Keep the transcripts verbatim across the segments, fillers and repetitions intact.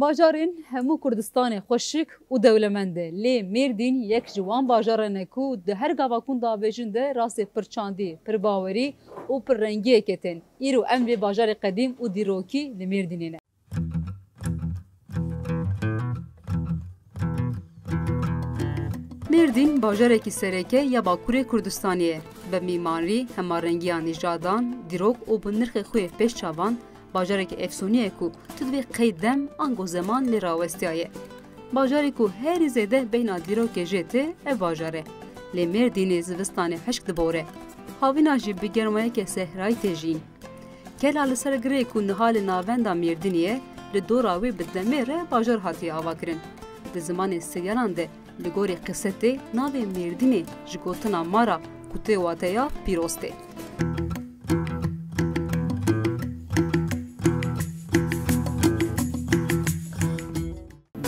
Bajarên hemû Kurdistanê xweşik û dewlemend e, lê Mêrdîn yek ji wan bajaran e ku di her gava ku hûn davêjin de rastê pir çandî, pir bawerî û pir rengiyeke tên. Îro em vê bajarê qedîm û dîrokî li Mêrdînê ne. Mêrdîn bajarekî sereke ya Bakurê Kurdistanê ye. Bi mîmarî, hemarengiya nîjadan, dîrok û bi nirxê xwe yê pêş çavan, bajarekî efsûnî ye ku tu divê qey dem ango zeman lê rawestiyaye. Bajarê ku herî zêde beyna dîrokê jê tê, ev bajar e. Lê Mêrdînê zivistanê hişk dibore. Havîna jî bi germayeke sehrayî tê jiyîn. Kela li ser girê ku niha li navenda Mêrdînê ye, li dora wê bi demê re bajar hatiye avakirin. Di zimanê Siryanan de li gorî Qisetê navê Mêrdînê ji gotina Mara ku tê wateya pîroz tê.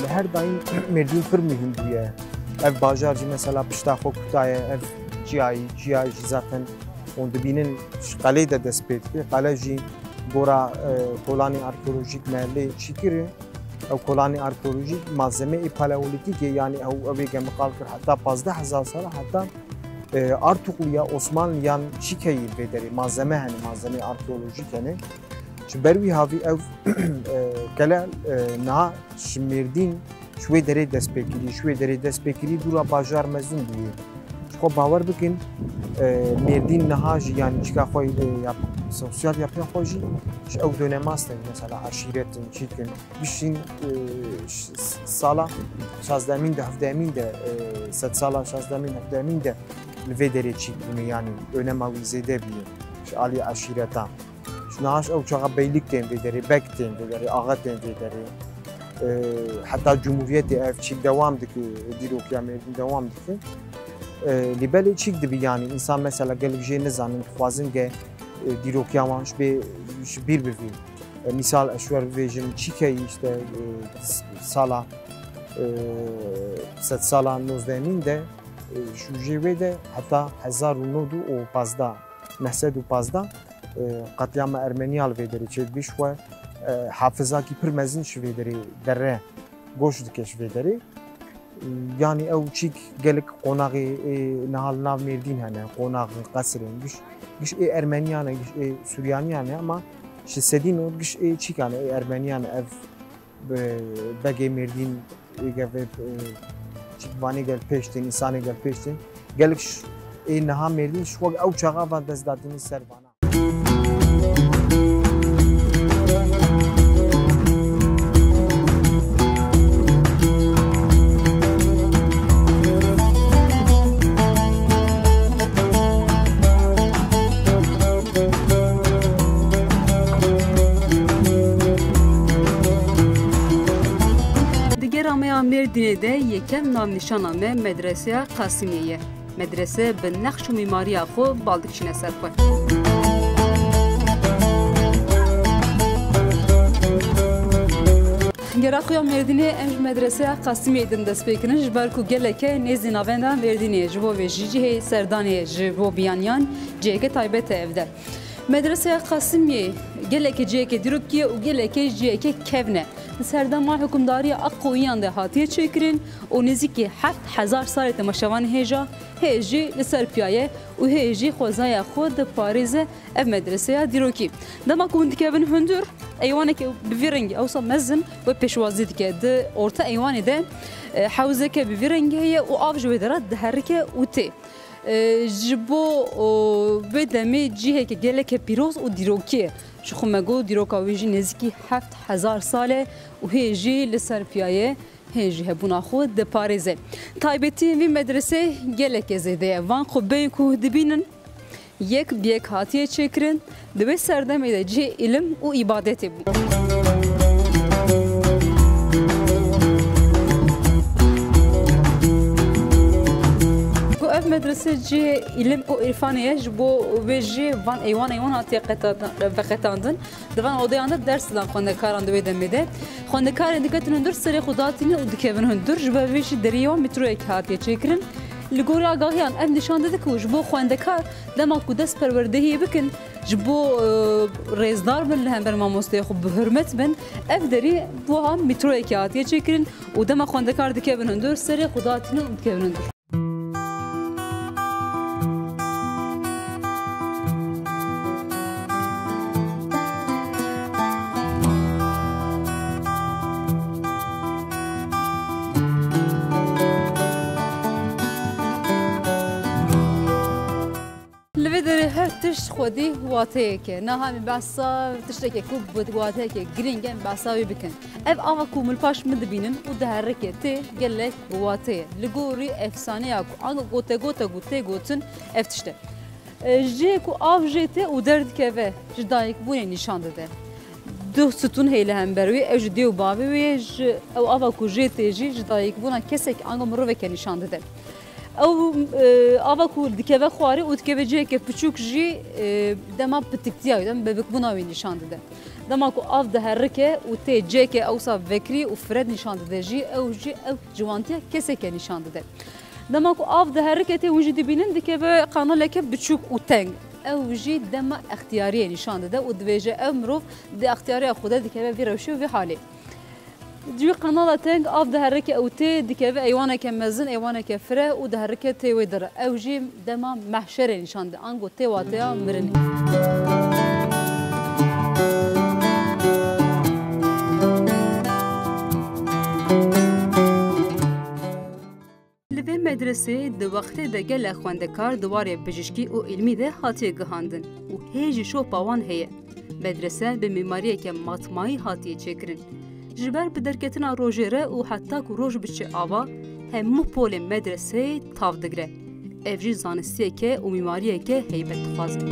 Li her daîm Mêrdîn pir muhîm bûye. Ev bajar jî mesela pişta xwe kutaye, ev çiyayî, çiyayî jî zaten hûn dibînin ji qelê de dest pê dike. Qele jî gora, e, kolanê arkeolojîk me lê çî kiri. Ew kolanê arkeolojîk malzemeyê paleolîtîkê, yanî ew, ew ê gemiqal kir heta pazdeh hezar sala, heta, e, Artukluya Osmanliyan çîkeyî vê derê malzeme hene, malzemeyê arkeolojîk hene. Ji ber wî havî ev, e, kele, e, niha ji Mêrdîn, ji wê derê dest pê kirî, ji wê derê dest pê kirî dûra bajar mezin bûye. Ji xwe bawer bikin, e, Mêrdîn niha jî, yanî çika xwe, e, yap-, sosyal yapıya xwe jî ji ew dönemas tên, mesela eşîret in, çîk in. Gişîn, e, ş-, s-, sala şazdemîn de, hevdemîn de, e, sed sala şazdemîn, hevdemîn de li vê derê çîk bûne, yanî önema wî zêde bûye ji alî eşîretan. Ji niha ji ew çaxa beylik tên vê derê, beg tên vê derê, axa tên vê derê. E, heta Cumhuriyetê ev çîk dewam dike, dîrokiya Mêrdîn dewam dike. E, lê belê çîk dibî, yanî însan mesela gelek jê nizanin, dixwazin ge, e, dîrokiya wan ji bê, ji bîr bivî. E, mîsal ez ji we re bibêjim, çîkeyî işte, e, s-, sala, e, sedsala nozdehemîn de, e, ji jê wê de heta hezar û nod û pazdeh, neh sed û pazdeh, e, qetlîama Ermeniya li vê derê çêdibî, ji xwe, e, hafizakî pir mezin ji vê derê dere, goş dike ji vê derê. Yanî ew çîk gelek qonaxê ê niha li nav Mêrdîn hene, qonax in, qesir in, giş, giş ê Ermeniyan e, giş ê Suryaniyan e, ama ji sedî nod giş ê çîkan e, ê Ermeniyan e. Ev, e, begê Mêrdîn ê gel vê, e, çîk vanê gel pêş tên, însanê gel pêş tên. Gelek ş-, ê niha Mêrdîn ji xwe ew çaxa van dest dadinî ser vana. Di gera me ya Mêrdînê de yekem navnîşana me Medreseya Qasimiyê ye. Medrese bi nexş û mîmariya xwe bal dikişîne ser xwe. Gera xwe ya Mêrdînê em ji Medreseya Qasimiyê din dest pê kirin, ji ber ku geleke nêzî navenda Mêrdînê ye, ji bo vê jî cihê serdanê ye, ji bo biyaniyan ciheke taybet e ev der. Medreseya Qasimiyê geleke ciheke dîrokî ye û geleke ciheke kevn e. Di serdema hukimdariya Aqoyiyan de hatiye çêkirin û nêzîkî heft hezar salê temaşevanê hêja, hê jî li ser piya ye û hê jî xwezaya xwe diparêze ev medreseya dîrokî. Dema ku hûn dikevin hundir, eywaneke bi vî rengî ewsa mezin we pêşwazî dike. Di orta eywanê de, e, hewzeke bi vî rengî heye û av ji wê dera diherike û tê. E, ji bo, o, vê demê ciheke geleke pîroz û dîrokî ye. Ji xwe me got, dîroka wê jî nêzîkî heft hezar sal e û hê jî li ser piya ye, hê jî hebûna xwe diparêze. Taybetiyên vî medresê geleke zêde ye. Van qubbeyên ku dibînin, yek bi yek hatiye çêkirin, di wê serdemê de cihê îlim û îbadetê bû. Ku ev medrese cihê îlim û îrfanê ye, ji bo wê jî van eywan eywan hatiye qeta-, veqetandin. Di van odeyan de ders didan xwendekaran di wê demê de. Xwendekarên diketin hundir serê xwe datînin û dikevin hundir. Ji ber vê jî deriyê wan metroyekî hatiye çêkirin. Li gorî agahiyan ev nîşan dide ku ji bo xwendekar dema ku dest perwerdehiyê bikin, Ji bo, e, rêzdar bin li hember mamosteyê xwe, bi hurmet bin, ev derî wiha mîtroyekê hatiye çêkirin û dema xwendekar dikevin hundir, serê xwe datînin û dikevin hundir. Li vê derê her tişt xwedî wateyek e. Niha em ê behsa tiştekê ku bi wateyeke girîng e, em behsa wê bikin. Ev ava ku min paş min dibînin û diherike tê gelek bi wate ye. Li gorî efsaneya ku ango gotegota ku tê gotin ev tişt e. E, jê ku av jê tê û derdikeve ji dayikbûnê nîşan dide. Du stûn heye li hember wê, ew ji dê û bavê wê ye, ji ew ava ku jê tê jî ji dayikbûna kesek ango miroveke nîşan dide. Ew, e, ava ku dikeve xwarê û dikeve ciheke piçûk jî, e, dema pitiktiya wî, dema bebikbûna wî nîşan dide. Dema ku av diherike û tê ciheke ewsa vekirî û firet nîşan dide jî, ew jî ew ciwantiya keseke nîşan dide. Dema ku av diherike tê hûn jî dibînin, dikeve qanaleke biçûk û teng. Ew jî dema extiyariyê nîşan dide û dibêje ew mirov di extiyariya xwe de dikeve vî rewşê û vî halê. Ji wî qanala teng av diherike û tê dikeve eywaneke mezin, eywaneke fire û diherike tê wê dire. Ew jî dema mehşerê nîşan dide, ango tê wateya mirinê. Li vê medreseyê di wextê de gelek xwendekar di warê bijîşkî û îlmî de hatiye gihandin û hê jî şopa wan heye. Medrese bi mîmariyeke matmayî hatiye çêkirin. Ji ber bi derketina rojê re û heta ku roj biçe ava, hemû polên medreseyê tav digire. Ev jî zanistiyeke û mîmariyeke heybet dixwazin.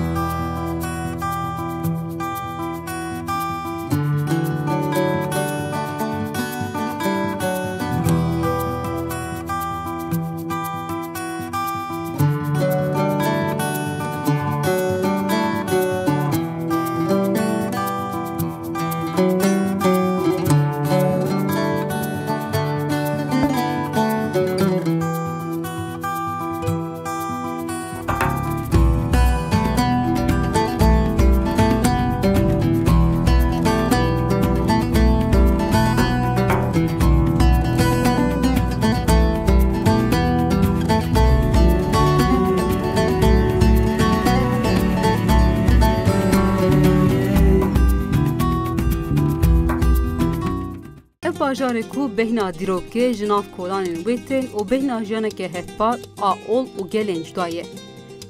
Ev bajarê ku bêhna dîrokê ji nav kolanên wê tên û bêhna jiyaneke hevpar a ol û gelên cuda ye.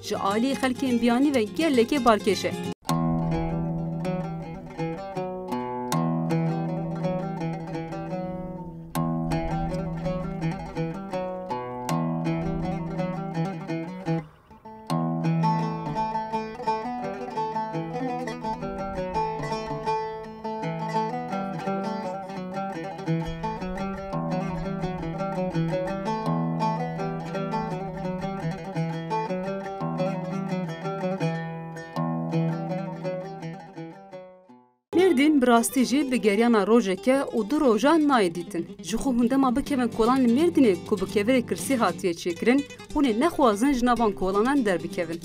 Ji alî xelkên biyanî ve gelekê balkêş e. Mêrdîn bi rastî jî bi geryana rojeke û du rojan nayê dîtin. Ji xwe hûn dema bikevin kolan li Mêrdînê ku bi kevirê kirsî hatiye çêkirin, hûn ê nexwazin ji nav van kolanan derbikevin.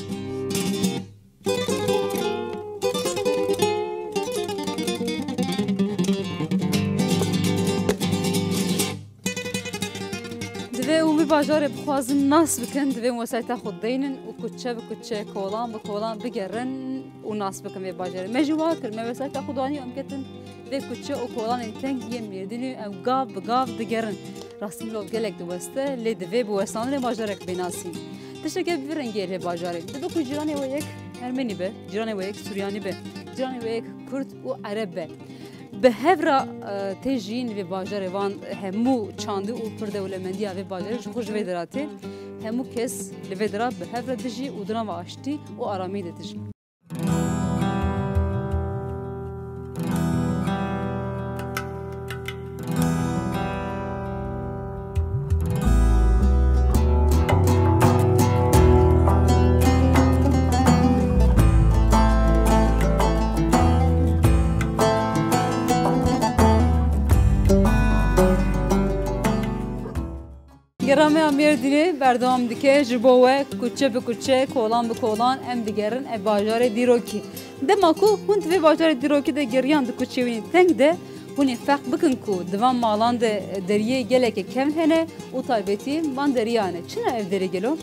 Divê hûn vî bajarê bixwazin nas bikin, divê hûn wesayeta xwe deynin û kuçe bi kuçe, kolan bi kolan bigerin û nas bikin vê bajarê. Me jî wa kir, me wesayeta xwe danî, em ketin vê kuçe û kolanên teng yên Mêrdînê, em gav bi gav digerin. Rastî mirov gelek diweste, lê divê bi westandinê bajarek bê nasîn. Tişteke bi vî rengî ye li vê bajarê. Dibe ku cîranê we yek Ermenî be, cîranê we yek Suryanî be, cîranê we yek Kurd û Ereb be. Bi hev re, e, tê jiyîn li vê bajarê, van hemû çandî û pir dewlemendiya vê bajarê ji xwe ji vê dera tê. Hemû kes li vê dera bi hev re dijî û di nava aştî û aramî de dijî. Gera me ya Mêrdînê berdewam dike. Ji bo we kuçe bi kuçe, kolan bi kolan em digerin ev bajarê dîrokî. Dema ku hûn di vê bajarê dîrokî de geriyan di kuçeyên teng de, hûn ê ferq bikin ku di van malan de deriyê gelekê kevn hene û taybetiyên van deriyan e. Çina ev derê gelo?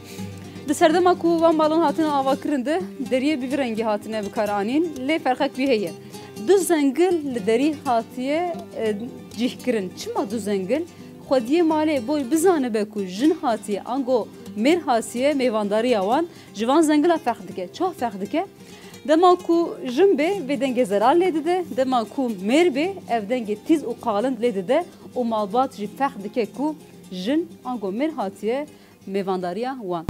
Di serdema ku van malan hatine avakirin de deriyê bi vî rengî hatine bikaranîn, lê ferqek wî heye. Du zengil li derî hatiye, e, cihkirin. Çima du zengil? Xwediyê malê boy bizanibe ku jin hatiye, ango mêr hatiye, mêvandariya wan ji van zengila ferq dike. Çawa ferq dike? Dema ku jin bê, vê dengê zelal lê dide, dema ku mêr bê, ev dengê tîz û qalind lê dide û malbat jî ferq dike ku jin ango mêr hatiye mêvandariya wan.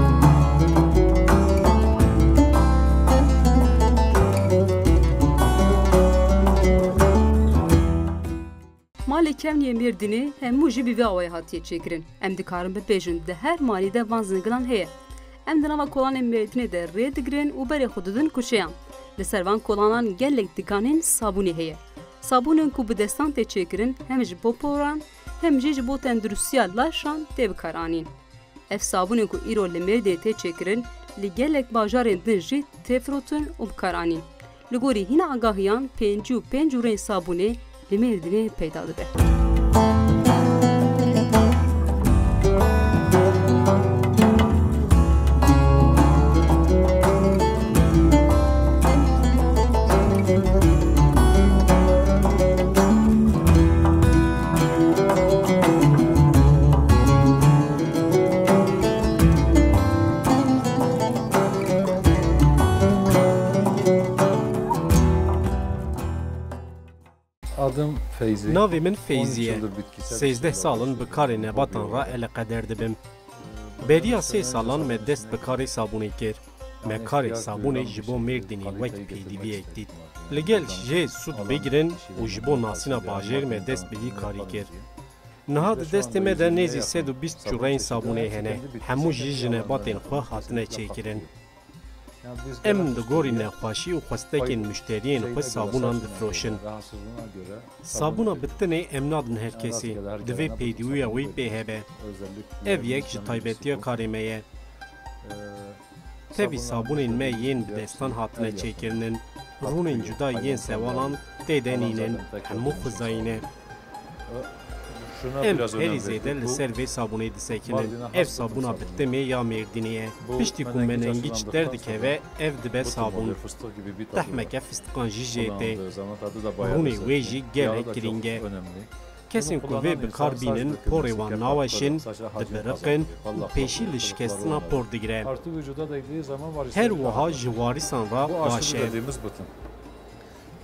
Malê kevn yê Mêrdînê hemû jî bi vî awayî hatiye çêkirin. Em dikarin bibêjin, di her malî de van zingilan heye. Em di nava kolanên Mêrdînê de rê digirin û berê xwe didin kuçeyan. Li ser van kolanan gelek dikanên sabûnê heye. Sabûnên ku bi destan tê çêkirin, hem ji bo poran, hem jî ji bo tenduristiya laşan tê bikaranîn. Ev sabûnên ku îro li Mêrdînê tê çêkirin, li gelek bajarên din jî tê firotin û bikaranîn. Li gorî hîna agahiyan, pêncî û pênc cûreyên sabûnê li Mêrdînê peyda dibe. Adım Feyzi. Navê min Feyzi ye. Sêzdeh sal in bi karê nebatan re eleqeder dibim. Beriya sê salan me dest bi karê sabûnê kir. Me karê sabûnê ji bo Mêrdînê wek pêdiviyek dît. Li gel jê sûd bigirin û ji bo nasîna bajêr me dest bi vî karî kir. Niha di destê me de nêzî sed û bîst cûreyên sabûnê hene. Hemû jî ji nebatên xwe hatine çêkirin. Em li gorî nexweşî û xwestekên muşteriyên xwe sabûnan difiroşin. Sabûna bi tinê em nadin her kesî. Divê pêdiwiya wî pê hebe. Ev yek ji taybetiya karê me ye. Tevî sabûnên me yên bi destan hatine çêkirinin, rûnên cuda yên sewalan tê de nînin, hemû xwezayî ne. Em herî zêde li ser vê sabûnê disekinin. Ev sabûna bi timê ya Mêrdînê ye. Piştî ku menengî ji te dikeve, ev dibe sabûn. Tehmeke fistiqan jî jê tê. Rûnê wê jî gelek girîng e. Kesên ku vê bi kar bînin, porê wan naweşin, dibiriqin û pêşî li şikestina por digire. Her wiha ji warîsan re baş e.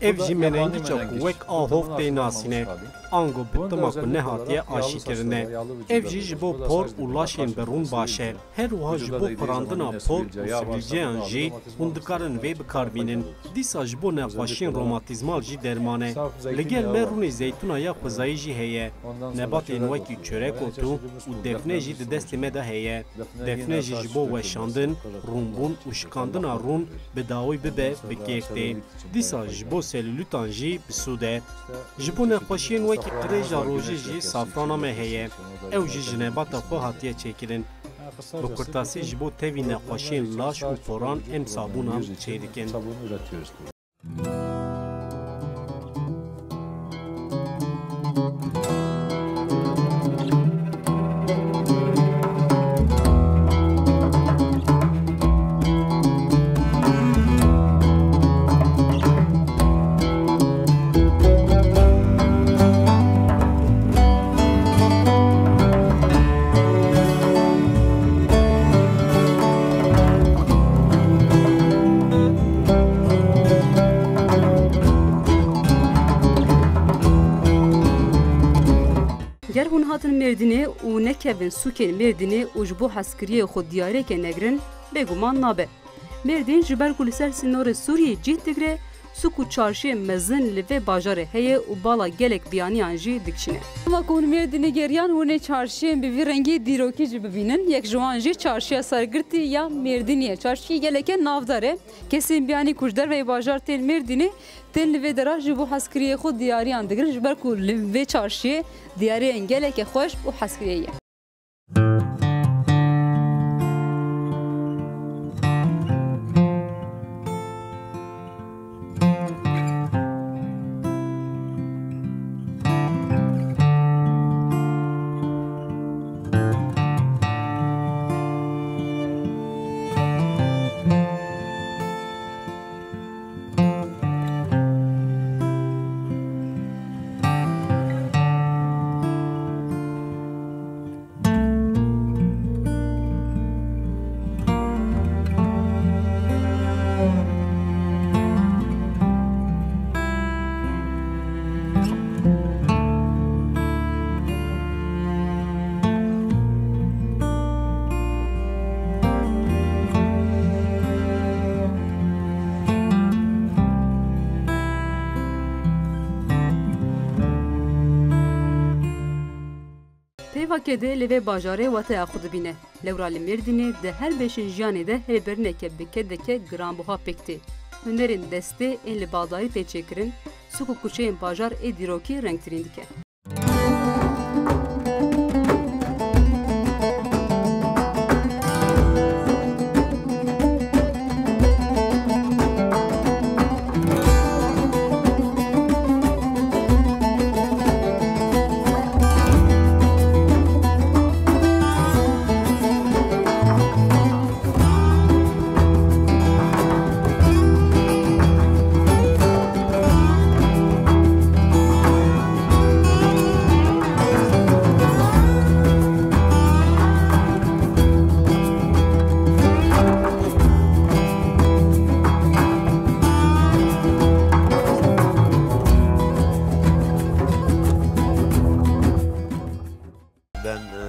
Ev jî menengîça ku wek a hov tê nasîne, ango bi tima ku nehatiye aşîkirine. Ev jî ji bo por û laşên bi rûn baş e. Her wiha ji bo pirandina por û sivilceyan jî hûn dikarin vê bi kar bînin. Dîsa ji bo nexweşiyên romatîzmal jî derman e. Li gel me rûnê zeytûna ya xwezayî jî heye. Nebatên wekî çörek otu û defne jî di destê me de heye. Defne jî ji bo weşandin, rûnbûn û şikandina rûn bi dawî bibe bi kêf tê. Dîsa ji bo selûlîtan jî bi sûd e. Ji bo nexweşiyên wekî qirêja rojê jî safrana me heye. Ew jî ji nebata xwe hatiye çêkirin. Bi kurtasî ji bo tevî nexweşiyên laş û poran em sabûnan çêdikin. Ger hûn hatin Mêrdînê û nekevin sûkên Mêrdînê û ji bo hezkiriyê xwe diyariyeke negirin, bêguman nabe. Mêrdîn ji ber ku li ser sînorê Sûriyê cih digire, sûk û çarşiyên mezin li vê bajarê heye û bala gelek biyaniyan jî dikişîne. Dema ku hûn Mêrdînê geriyan, hûn ê çarşiyên bi vî rengî dîrokî jî bibînin. Yek ji wan jî çarşiya sergirtî ya Mêrdînê ye. Çarşiyê geleke navdar e. Kesên biyanî ku ji derveyî bajar tên Mêrdînê, tên li vê dera ji bo hezkiriyê xwe diyariyan digirin, ji ber ku li vê çarşiyê diyariyên geleke xweş û hezkiriyê ye. Peyvakê de li vê bajarê wateya xwe dibîne. Lewra li Mêrdînê di her beşên jiyanê de hêlbirîneke bi kedeke giranbuha pêk tê. Hunerên destê ên li baldarî tê çêkirin, sûk û kuçeyên bajar ê dîrokî rengtirîn dike. Ben, e,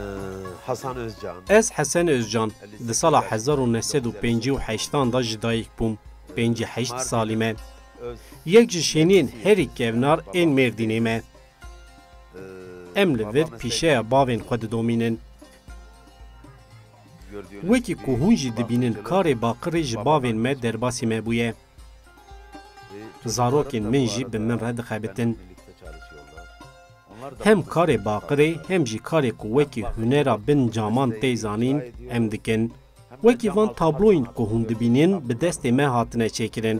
Hasan Özcan. Ez Hesen Özcan. Di sala hezar û neh sed û pêncî û heştan de ji dayik bûm. Pêncî heşt salî me. Yek ji şêniyên herî kevnar ên Mêrdînê me. Em li vir pîşeya bavên xwe didomînin. Wekî ku hûn jî dibînin, karê baqirê ji bavên me derbasî me bûye. Zarokên min jî bi min re dixebitin. Hem karê baqirê hem jî karê ku wekî hunera bin caman tê zanîn, em dikin. Wekî van tabloyên ku hûn dibînin bi destê me hatine çêkirin.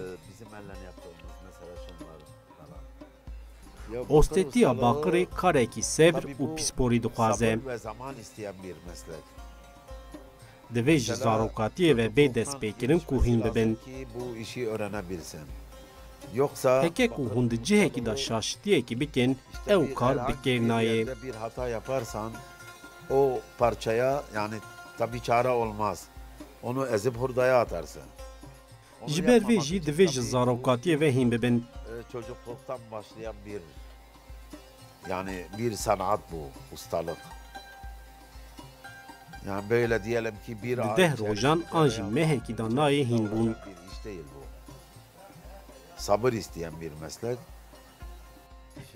Ostetiya baqirê karekî sebr û pîsporî dixwaze. Divê ji zarokatiyê ve bê destpêkirin ku hîn bibin. Heke ku hûn di cihekî de şaşitiyekî bikin, ew kar bi kêr nayê. O parçaya, yani, tabii çare olmaz. Onu ezip hurdaya atarsın. Ji ber vê jî divê ji zarokatiyê ve hîn bibin. Çocukluktan başlayan bir, yani bir sanat bu, ustalık. Yani böyle diyelim ki bir... Di deh rojan an jî mehekî de nayê hîn bûn. Bir iş değil bu. Sabır isteyen bir meslek.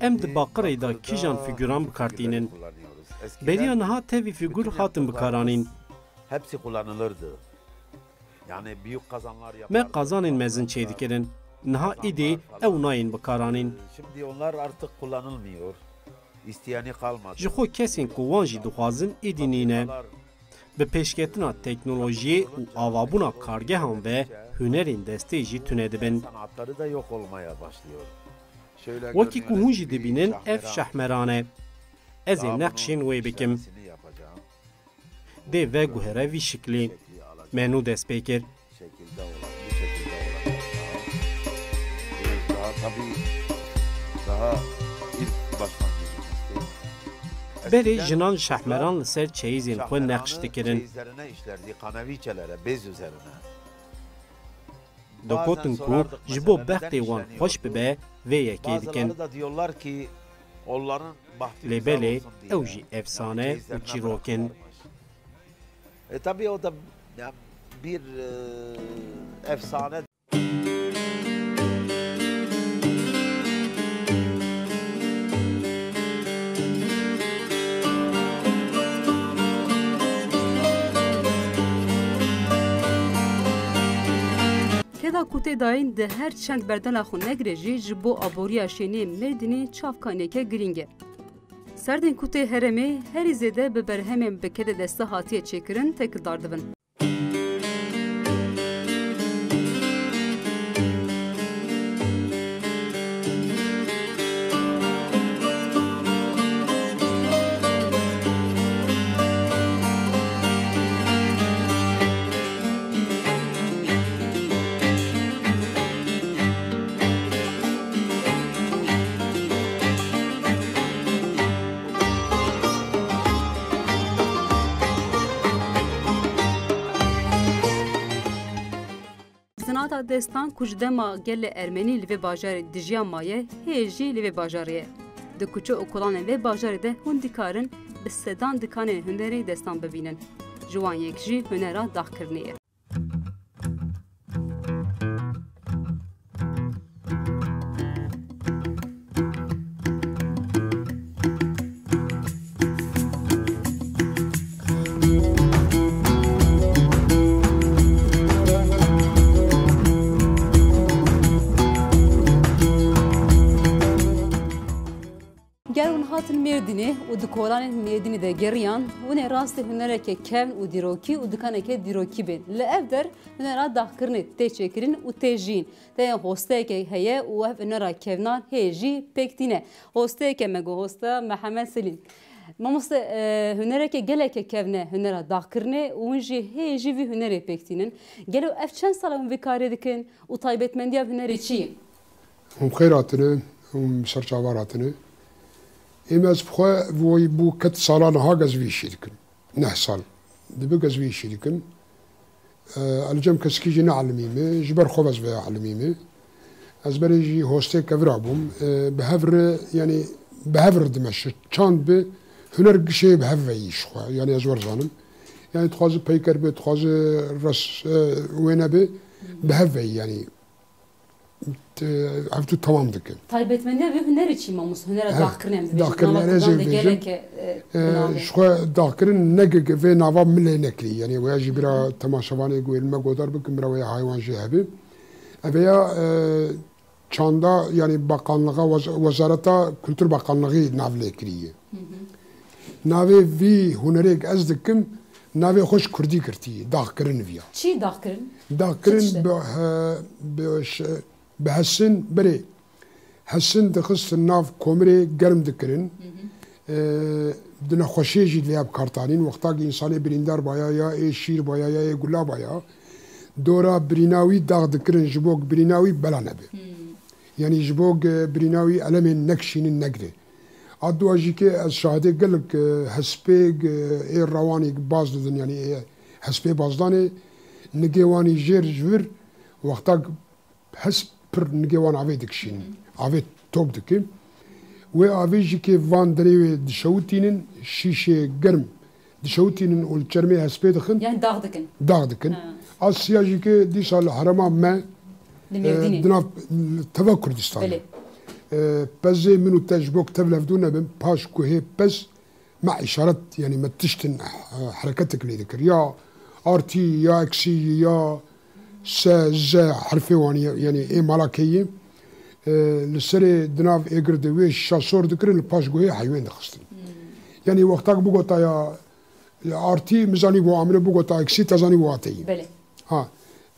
Em di baqirê de kîjan figuran bi kar tînin? Beriya niha tevî figur hatin bikaranîn. Hepsi kullanılırdı. Me qazanên mezin çêdikirin. Niha îdî ew nayên bikaranîn. Şimdi onlar artık kullanılmıyor. İsteyeni kalmadı. Ji xwe kesên ku wan jî dixwazin, îdî nîne. Bi pêşketina teknolojiyê û avabûna kargehan ve hunerên destê jî tune dibin. Sanatları da yok olmaya başlıyor. Wekî ku hûn jî dibînin, ev şehmeran e. Ez ê neqşên wê bikim. Dê veguhere vî şiklî. Me nû dest pê kir. Şekilde olan, bu şekilde olacak. Daha tabii daha ilk başlangıcımızdı. Berê jinan şehmeran li ser çeyizên xwe neqş dikirin. Çeyizlerine işlerdi, kanaviçelere, bez üzerine. Digotin ku ji bo bextê wan xweş bibe, vê yekê dikin. Lê belê ew jî efsane û çîrok in. E, tabii o da, yani, bir, e, efsane. Keda ku tê dayîn di her çend berdana xwe negire jî ji bo aboriya şênê Mêrdînê çavkaniyeke girîng e. Serdên ku tê herêmê herî zêde bi berhemên bi kedê deste hatiye çêkirin têkildar dibin. Zinata destan ku ji dema gelê ermenî li vê bajarê dijiya maye, hê jî li vê bajarê ye. Di kuçe û kolanên vê bajarê de hûn dikarin bi sedan dikanên hunerê destan bibînin. Ji wan yek jî hunera daxkirinê ye. Û di kolanên Mêrdînê de geriyan, hûn ê rastî hunereke kevn û dîrokî û dikaneke dîrokî bên. Li ev der hunera daxkirinê tê çêkirin û tê jiyîn. Tê hosteyeke heye û ev hunera kevnar hê jî pêk tîne. Hosteyeke me got, hosta Mihemed Selîm. Mamoste, e, hunereke geleke kevn e, hunera daxkirinê û hûn jî hê jî vî hunerê pêk tînin. Gelo ev çend sal e hûn vî karê dikin û taybetmendiya hunerê çi ye? Hûn bi xêr hatine, hûn bi ser çavan hatine. Êm ez bi xwe voyî bû ket sala niha ez vî işê dikim. Neh sal. Dibe ez vî işê dikim. E, ez li cem kesekî jî neelimîme, ji ber xwe ez vê elimîme. Ez berê jî hostê kevira bûm. E, bi hev re, yanî bi hev re dimeşe. Çand bi, huner gişê bi hev ve yî ji xwe. Yanî ez wer zanim. Yanî dixwaze peyker be, dixwaze res, e, wêne be, bi hev ve yî yanî. Te-, ev tu temam dike. Taybetmendiya vê hunerê çi mamoste? Hunera daxkirinê em dibêjin. Daxkirinê, nava ez Kurdan de geleke, e, e, bi nav e. Ji xwe daxkirin ne ge-, ge-, vê nava min lê nekirî. Yanî weya jî bira temaşevanê ku ê li me godar bikin, bira weya haywan jê hebe. Ev ya, e, çanda, yanî bakanlığa, wez-, wezareta Kultur Bakanlığı nav lê kiriye. Navê vî hunerê ez dikim, navê xwe ji kurdî girtiye, daxkirin viya. Çi daxkirin? Daxkirin bi, he, bi ş-, bi hesin, berê hesin dixistin nav komirê germ dikirin. E, di nexweşiyê jî lê bi kar tanîn. Wexta ki însanê birîndar baya, ya ê şîr baya, ya ê gula baya, dora birîna wî dax dikirin ji bo birîna wî bela nebe. Yanî ji bo birîna wî elemên nekişînin negire. A dua jî ke ez şahidê gelek, e, hespê, e, ê rewanî baz didin, yanî ê hespê bazdanê, nigê wanî jêr ji vir, wexta hesp pir nigê wan avê dikişînin. Avê top dike. Wê avê jî ke van derê wê dişewitînin, şîşê germ dişewitînin û li çermê hespê dixin. Yani dax dikin. Dax dikin. Ha. Asiya jî ke dîsa li herema me, Li Mêrdînê. E, di nav, li teva Kurdistanê. Belê. E, pezê min û te ji bo ku tev levdû nebin, paş guhê pez me îşaret, yani me tiştin, e, hereketek lê dikir. Ya artı, ya eksî, ya se, ze herfê wan, yani ê malakeyî, e, li serê di nav êgir de wê şa sor dikirin, li paş guhê heywên dixistin. Hmm. Yani wextak bigota ya, ya artı, mizanî bo amine bigota eksî, tezanî bo ateyî. Belê. Ha,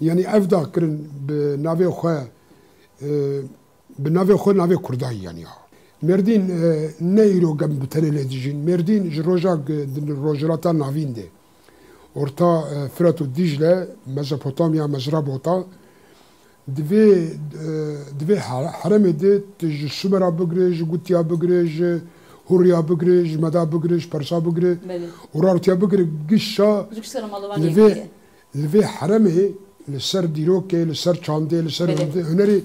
yani ev daxkirin bi navê xwe, e, bi navê xwe navê Kurdayî yanî ya. Mêrdîn, e, ne îro gem bi tenê lê dijîn. Mêrdîn ji roja g-, di Rojhilata Navîn de. Orta, e, Firat û Dîcle, Mezopotamya, Mezrabota. Divê, e, divê her-, heremê de tu ji Sumera bigire, ji Gutiya bigire, ji Hurriya bigire, ji Meda bigire, ji Persa bigire. Belê. Û rartiya bigire, gişa Ji kişa li vê, Li vê heremê li ser dîrokê, li ser çandê, li ser Belê. hunerê,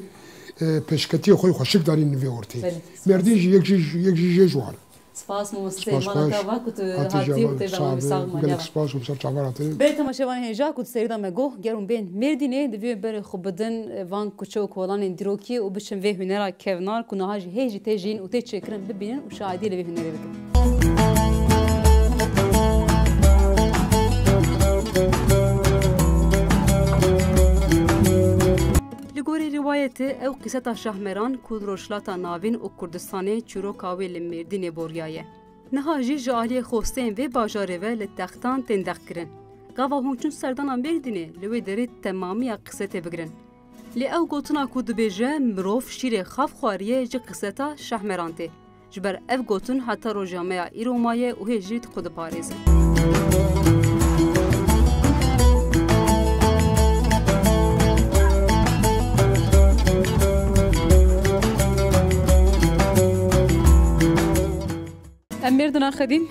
e, pêşketiyê xwe xweşik darîn li vê ortê. Belê. Mêrdîn jî yek jî, yek jî jê ji wan. Spas mamoste, Spas mala xweş. Te va ku tu Hatî hatî û java, tê sax bî, sax gelek manya. Spas û ser çavan hatî. Belê temaşevanê hêja ku tu serî da me goh, ger hûn bên Mêrdînê divê berê xwe bidin, e, van kuçe û kolanên dîrokî û biçin vê hunera kevnar ku niha jî hê jî tê jîn û tê çêkirin bibînin û şahidiyê li vê hunerê bikin. Li gorî rîwayetê ew qîseta Şahmeran ku li Rojhilata Navîn û Kurdistanê çîroka wê li Mêrdînê boriyaye. Niha jî ji aliyê xosteyên vê bajarê ve li textan tên dexkirin. Gava hûn çûn serdana Mêrdînê li wê derê temamiya qîsetê bigirin. Lê ew gotina ku dibêje, mirov şîrê xav xwariye ji qîseta Şahmeran tê. Ji ber ev gotin heta roja me ya îro maye û hê jî xwe diparêze. Em Mêrdina Xedîm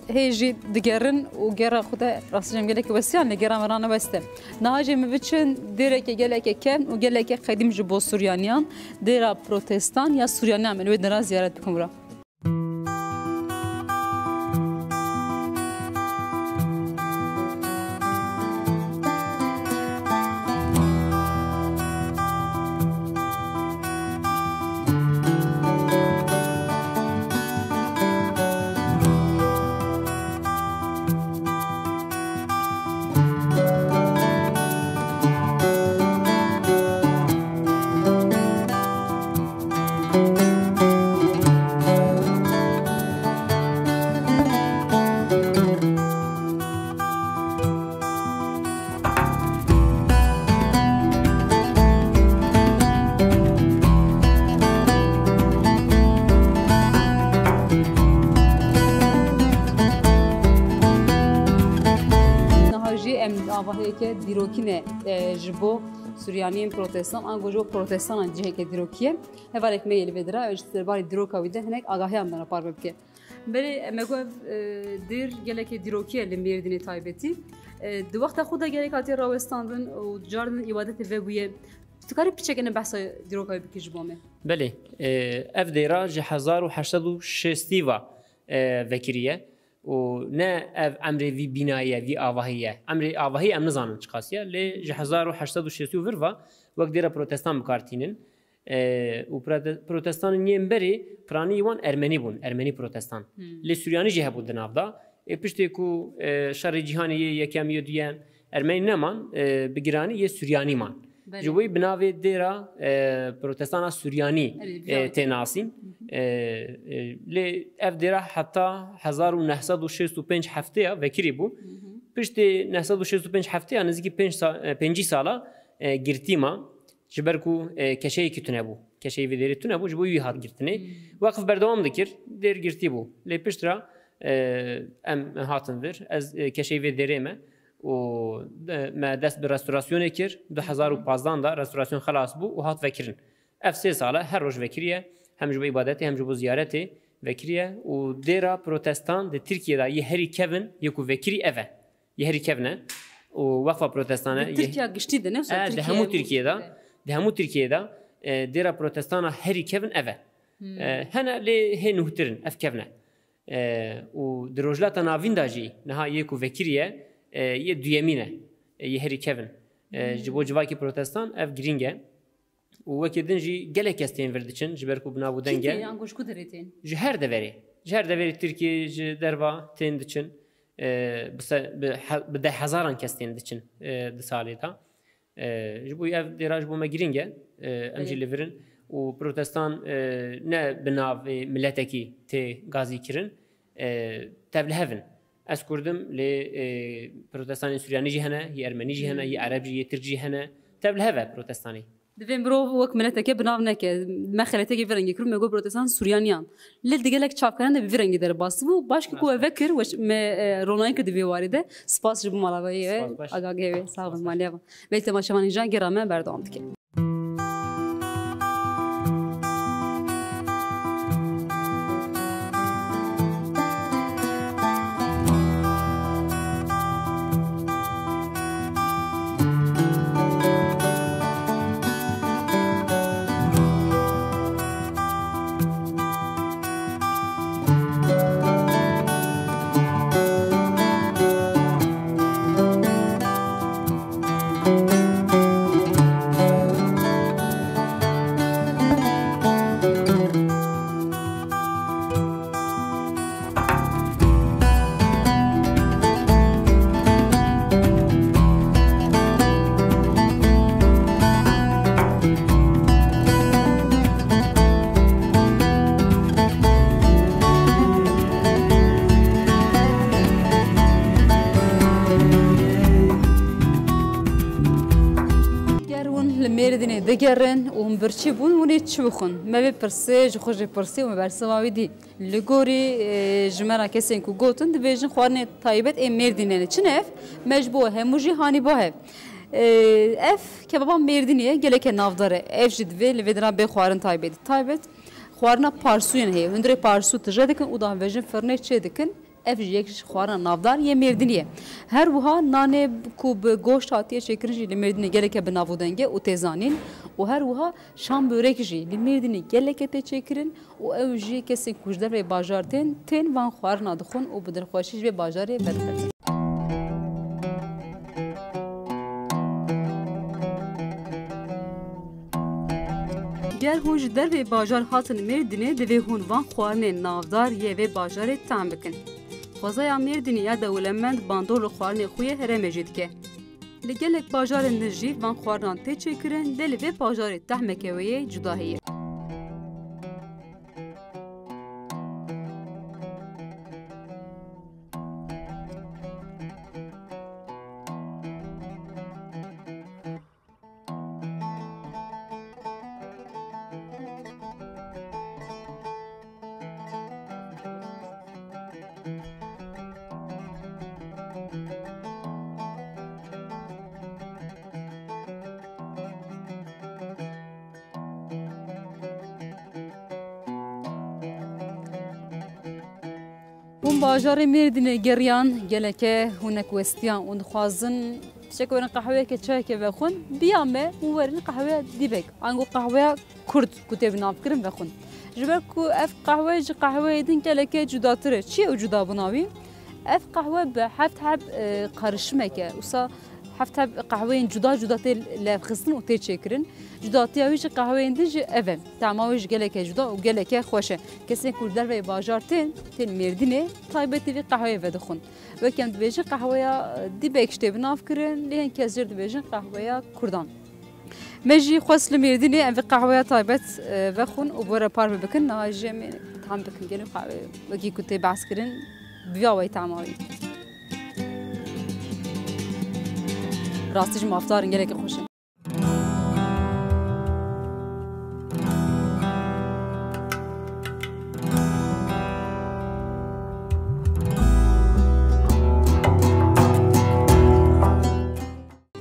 hê jî digerin û gera xwe de rastî jî em gelekî westiyan, lê gera me rane weste. Niha jî em biçin dêreke geleke kevn û geleke qedîm ji bo Suryaniyan, dêra protestan ya Suryaniyan, em li wê dera ziyaret bikin wira. Avahiyeke dîrokî ne, e, ji bo Suryaniyên protestan, ango ji bo protestanan ciheke dîrokî ye. Hevalek me yê li vê dira, ji derbarê dîroka wî de hinek agahiyan bana parve bike. Belê, me got, e, dêr gelekê dîrokî ye li Mêrdînê taybetî. E, di wexta xwe de gelek hatiye rawestandin û cardin îbadetê vebûye. Tu karî piçekene behsa dîroka wî bikî ji bo me? Belê, e, ev dêra ji hezar û heşt sed û şêstî ve, e, vekirî ye û ne ev emrê vî bînayê ye, vî avahî ye. Emrê avahî em nizanin çiqas ye, lê ji hezar û heşt sed û şêstî û vir ve wek dêra protestan bi kar tînin. E, û prote-, protestanên yên berê piranî wan ermenî bûn, ermenî protestan. Hmm. Lê suryanî jî hebû di nav de. Ê, piştê ku, e, şerê cîhanê yê yekem, yê duyem, ermenî neman, e, bi giranî yê suryanî man. Belê. Ji bo wî bi navê dêra, e, protestana suryanî, Erê, e, güzel. Tê nasîn. Hı hı. E, e, lê ev dêra heta hezar û neh sed û şêst û pênc heftê ya vekirî bû. Hı hı. Piştê neh sed û şêst û pênc heftê ya nizîkî pênc sa-, e, pêncî sala, e, girtî ma. Ji ber ku, e, keşeyekî tune bû. Keşeyê vê dêrê tune bû, ji bo wî hat girtinê. Hmm. Weqf berdewam dikir, dêr girtî bû. Lê pişt re, e, em hatin vir. Ez, e, keşeyê vê dêrê me û, e, me dest bi restorasyonê kir. Du hezar û pazdan de restorasyon xelas bû û hat vekirin. Ev sê sal e, her roj vekiriye. Hem ji bo îbadetê, hem ji bo ziyaretê vekiriye. Û dêra protestan di Tirkiyê de yê herî kevin, yê ku vekirî ev e. Yê herî kevin e. Û Weqfa Protestan e. Di Tirkiya giştî de, ne wisa E, di Tirkiye hemû yê Tirkiyê de, Tirkiyê de. Di hemû Tirkiyê de, e, dêra protestana herî kevin ev e. Hmm. E, hene lê hê nûhtir in, ev kevin e. E, û di Rojhilata Navîn de jî niha yê ku vekirî ye, e, yê duyemîn e, e, yê herî kevin. E, ji bo Hmm. civakî protestan ev girîng e. Û wekî din jî gelek kes tên vir diçin, ji ber ku bi nav û Kî deng e. Tên, ango ji ku derê tên? Ji her deverê. Ji her deverê Tirkiyê, ji derva tên diçin. E, bi se-, bi he-, bi deh hezaran kes tên diçin, e, di salê de. E, ji bo ev dêra ji bo me girîng e, e, em jî Belê. li vir in. Û protestan, e, ne bi navê miletekî tê gazîkirin, e, tevlihev in. Ez Kurd im, lê, e, protestanên Suryanî jî hene, yê Ermenî jî hene, yê Hmm. Ereb jî, yê Tirk jî hene. Tevlihev e protestanê. Divê mirov wek mileteke bi nav neke. Me xeletekê vî rengî kir, me got protestan Suryaniyan. Lê di gelek çavkeran de bi vî rengî derbas bû. Baş ki ku we Rast e. vekir, we ş-, me, e, ronayîn kir di vê warî de. Spas ji bo malavayê we, Spas baş. agagehê we. Sağ olun, Spas baş. maliye. Belê temaşevanên can gera me berdewam dike. Ger hûn li Mêrdînê digerin û hûn birçî bûn, hûn ê çi bixwin? Me vê pirsê ji xwe jî pirsî û me bersiva wî dî. Li gorî, e, ji me re kesên ku gotin, dibêjin xwarinê taybet ê Mêrdînê ne. Çi ne ev? Me ji bo hemû jî hanî ba hev. E, ev kebaba Mêrdînê ye, geleke navdar e. Ev jî divê li vê dina bê xwarin taybetî. Taybet xwarina parsûyên heye. Hundirê parsû tije dikin û davêjin firnê çê dikin. Ev jî yek ji xwarina navdar yê Mêrdînê ye. Her wiha nanê ku bi goşt hatiye çêkirin jî li Mêrdînê geleke bi nav û deng e û tê zanîn. Û her wiha şam börek jî li Mêrdînê geleke tê çêkirin û ew jî kesên ku ji derveyê bajar tên, tên van xwarina dixwin û bi dilxweşî ji vê bajarê vedixebin. Ger hûn ji dervê bajar hatin Mêrdînê, divê hûn van xwarinên navdar yê vê bajarê tehm bikin. Xwezaya Mêrdînê ya dewlemend bandor li xwarinê xwe yê herêmê jî dike. Li gelek bajarên din jî van xwarinan tê çêkirin, lê li vê bajarê tehmeke wê yê cuda heye. Hûn bajarê Mêrdînê geriyan, geleke hûn nek westiyan û dixwazin tiştek werin qehweyeke çayeke vexwin, biya me û werin qehweya dîbek, ango qehweya Kurd ku tê bi nav kirin vexwin. Ji ber ku ev qehwe ji qehweyê din geleke cudatir e. Çi ye ew cudabûna wî? Ev qehwe bi heft heb, e, qarişimeke, wisa heft heb qehweyên cuda cuda tê levxistin û tê çêkirin. Cudatiya wî ji qehweyên din jî ev e. Tema wî jî geleke cuda û geleke xweş e. Kesên ku li derveyê bajar tên, tên Mêrdînê, taybetî vî qehweyê vedixwin. Wek em dibêjin qehweya, e, dîbek ji tê bi nav kirin, lê hin kes jê dibêjin qehweya Kurdan. Me jî xwest li Mêrdînê em vê qehweya taybet, e, vexwin û bi we re parve bikin. Niha jî em ê tam bikin. Gelê qehwe wekî ku tê behs kirin, bi vî awayî tema wî. Rastî jî mafdar in, gelekî xweş in.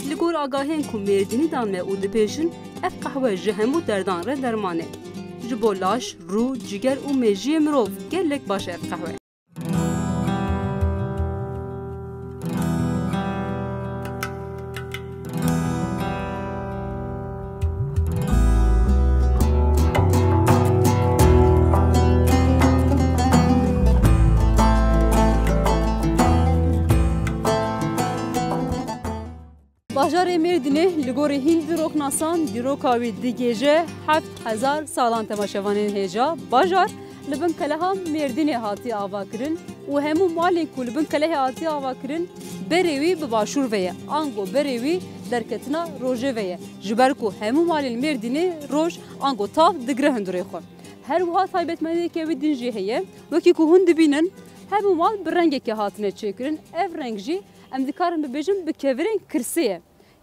Li gor agahiyên ku Mêrdînî dan me û dibêjin, ev qehwe ji hemû derdan re derman e. Ji bo laş, rû, ciger û mejiyê mirov gelek baş e ev qehwe. Bajarê Mêrdînê li gorî hin dîroknasan dîroka wî digihêje heft hezar salan. Temaşevanên hêja, bajar li bin keleha Mêrdînê hatiye avakirin û hemû malên ku li bin kelehê hatiye avakirin berê wî bi başûr ve ye, ango berê wî derketina rojê ve ye. Ji ber ku hemû malên Mêrdînê roj ango tav digire hundirê xwe. Her wiha taybetmendiyeke wî din jî heye. Wekî ku hûn dibînin, hemû mal bi rengekê hatine çêkirin. Ev reng jî em dikarin bibêjin bi kevirên kirsê ye.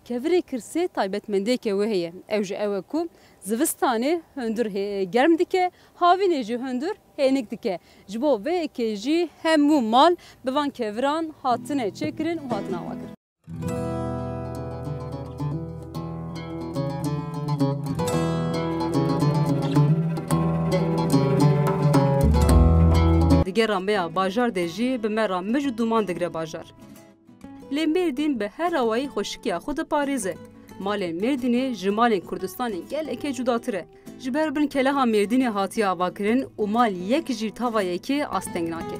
Kevirê kirsê taybetmendiyeke wê heye. Ew jî ew e ku zivistanê hundir hê-, germ dike, havînê jî hundir hênik dike. Ji bo vê yekê jî hemû mal bi van keviran hatine çêkirin û hatine avakirin. Di gera me ya bajar de jî bi me re mij û dûman digire bajar. Lê Mêrdîn bi her awayî xweşikiya xwe diparêze. Malên Mêrdînê ji malên Kurdistanê gelekê cudatir e. Ji ber bin keleha Mêrdînê hatiye avakirin û mal yek jî tava yekê asteng nake.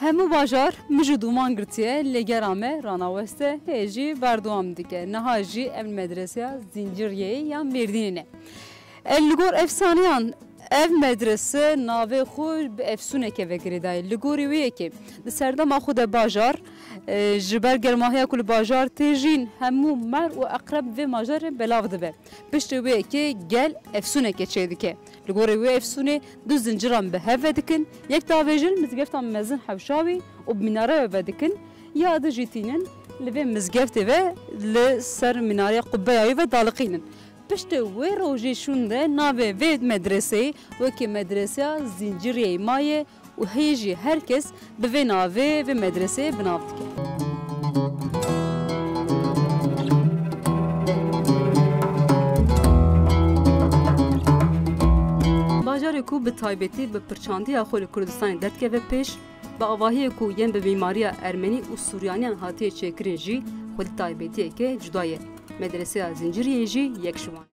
Hemû bajar mij û dûman girtiye, lê gera me ranaweste, hê jî berdewam dike. Niha jî em li medreseya Zinciriyeyê ya Mêrdînê ne. E, li gor efsaneyan, ev medrese navê xwe bi efsûneke ve girêdayê. Li gorî wê yekê, di serdema xwe de bajar, e, ji ber germahiya ku li bajar tê jîn, hemû mer û eqreb vê majarê belav dibe. Piştê wê yekê gel efsûneke çêdike. Li gorî wê efsûnê du zinciran bi hev ve dikin, yek davêjin mizgefta mezin hewşawî û bi mînareya ve dikin, ya di jî tînin li vê mizgeftê ve li ser mînareya qubbeya wî ve daliqînin. Piştî wê rojê şûnde navê vê medreseyê wekî medreseya Zinciriyeyê maye û hê jî her kes bi vê navê vê medreseyê bi nav dike. Bajarê ku bi taybetî bi pirçandiya xwe li Kurdistanê derdikeve pêş, bi avahiyê ku yên bi mîmariya ermenî û suryaniyan hatiye çêkirin jî xwedî taybetiyeke cuda ye. Medreseya Zinciriyê jî yek ji wan.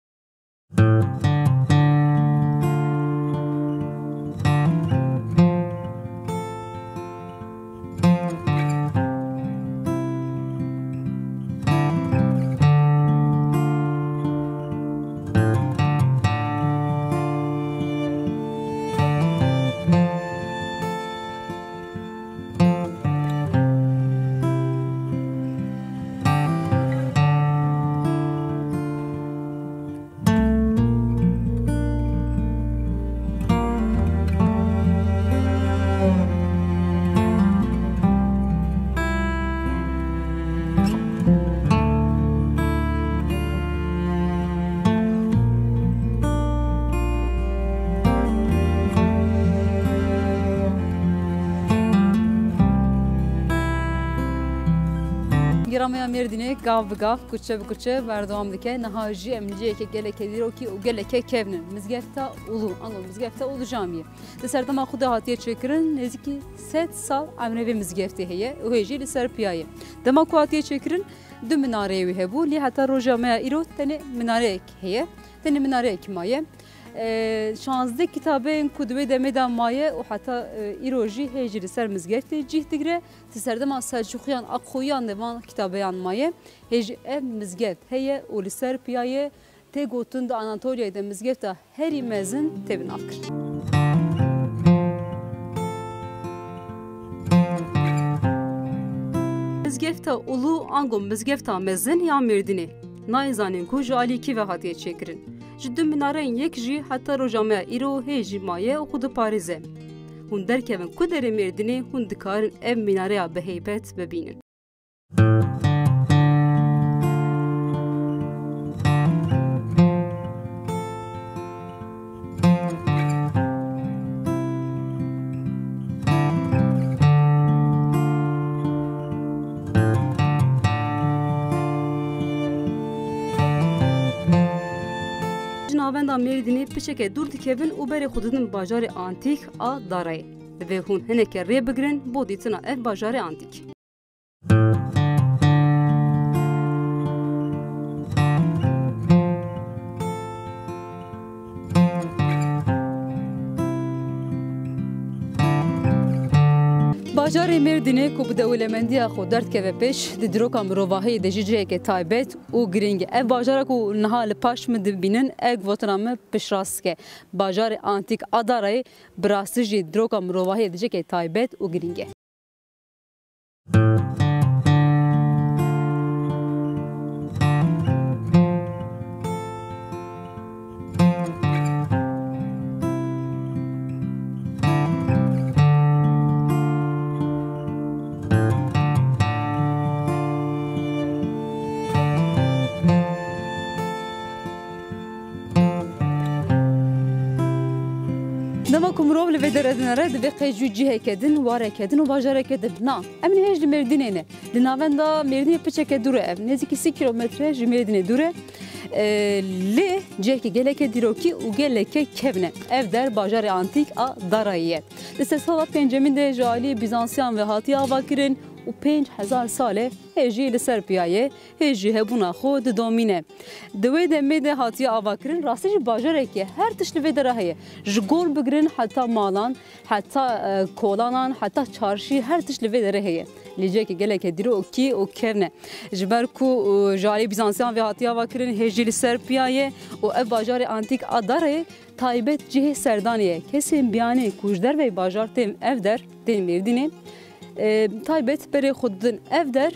Rame ya Mêrdînê gav bi gav, kuçe bi kuçe berdewam dike. Niha jî em li cihekê gelekê dîrokî û gelekê kevn in. Mizgefta Ulu, ango Mizgefta Ulu Camiyê. Di serdema xwe de hatiye çêkirin, nêzîkî sed sal emrê vê mizgeftê heye û hê jî li ser piya ye. Dema ku hatiye çêkirin, du minareyê wî hebû, lê heta roja me ya îro tenê minareyek heye. Tenê minareyek maye. E, şazdeh kitabên ku di wê demê de maye û heta, e, îro jî hê jî li ser mizgeftê cih digire. Di serdema Selçûqiyan a Qoyiyan de van kitabeyan maye. Hê jî ev mizgeft heye û li ser piya ye. Tê gotin di Anatoliyayê de mizgefta herî mezin tê binavkirin. Mizgefta Ulu ango Mizgefta Mezin ya Mêrdînê. Nayê zanîn ku ji alî kî ve hatiye çêkirin. Ji du minareyên yek jî heta roja me ya îro hê jî maye û xwe diparêze. Hûn derkevin ku derê Mêrdînê, hûn dikarin ev minareya bi heybet bibînin. Ji navenda Mêrdînê piçeke dûr dikevin û berê xwe didin bajarê antîk a Darayê. Divê hûn hineke rê bigirin bo dîtina ev bajarê antîk. Bajarê Mêrdînê ku bi dewlemendiya xwe derdikeve pêş, di dîroka mirovahiyê de jî ciheke taybet û girîng e. Ev bajara ku niha li paş min dibînin, ev gotina min piştrast dike. Bajarê antîk a Darayê bi rastî jî dîroka mirovahiyê de ciheke taybet û girîng e. Dema ku mirov li vê derê dinere, divê qey jû ciheke din, wareke din û bajareke din. Na, em nihêj li Mêrdînê ne. Li navenda Mêrdînê piçeke dûr e ev. Nêzîkî sî kîlometre ji Mêrdînê dûr e. E, lê cihekî geleke dîrokî û geleke kevn e. Ev der bajarê antîk a Darayê ye. Di sedsala pêncemîn de ji alî Bîzansiyan ve hatiye avakirin û pênc hezar sal e hê jî li ser piya ye. Hê jî hebûna xwe didomîne. Di wê demê de hatiye avakirin, rastî jî bajareke her tişt li vê dera heye. Ji gor bigirin heta malan, heta, e, kolanan, heta çarşî, her tişt li vê derê heye. Lê cihekî geleke dîrokî û kevn e. Ji ber ku, e, ji alî Bîzansiyan ve hatiye avakirin, hê jî li ser piya ye û ev bajarê antîk a Darayê taybet cihê serdanê ye. Kesên biyanî ku ji derveyî bajar tên ev der, tên Mêrdînê, e, taybet berê xwe didin ev der,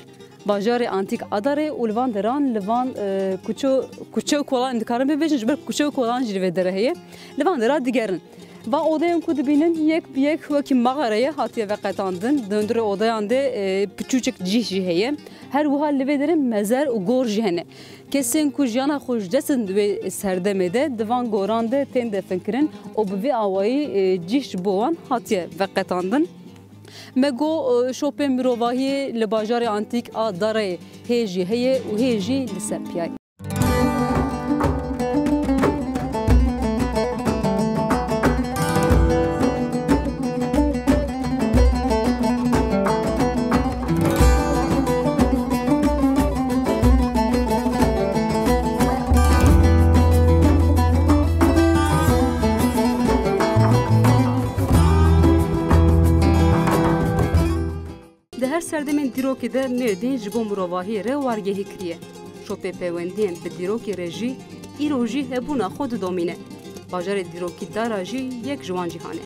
bajarê antîk a Darê û li van deran, li van, e, kuçe, kuçe û kolan dikarin bibêjin, ji ber kuçe û kolan jî li vê derê heye. Li van dera digerin. Van odeyên ku dibînin yek bi yek wekî maxareye hatiye veqetandin. Di hundirê odeyan de, e, piçûçik cih jî heye. Her wiha li vê derê mezer û gor jî hene. Kesên ku jiyana xwe ji dest didin di wê serdemê de, di van goran de tên definkirin û bi vê awayî, e, cih ji bo wan hatiye veqetandin. Me got, e, şopên mirovahiyê li bajarê antîk a Darayê hê jî heye û hê jî li ser piya ye. Di her serdemên dîrokê de Mêrdîn ji bo mirovahiyê re wargehî kiriye. Şopê peywendiyên bi dîrokê re jî îro jî hebûna xwe didomîne. Bajarê dîrokî Dara jî yek ji wan cîhan e.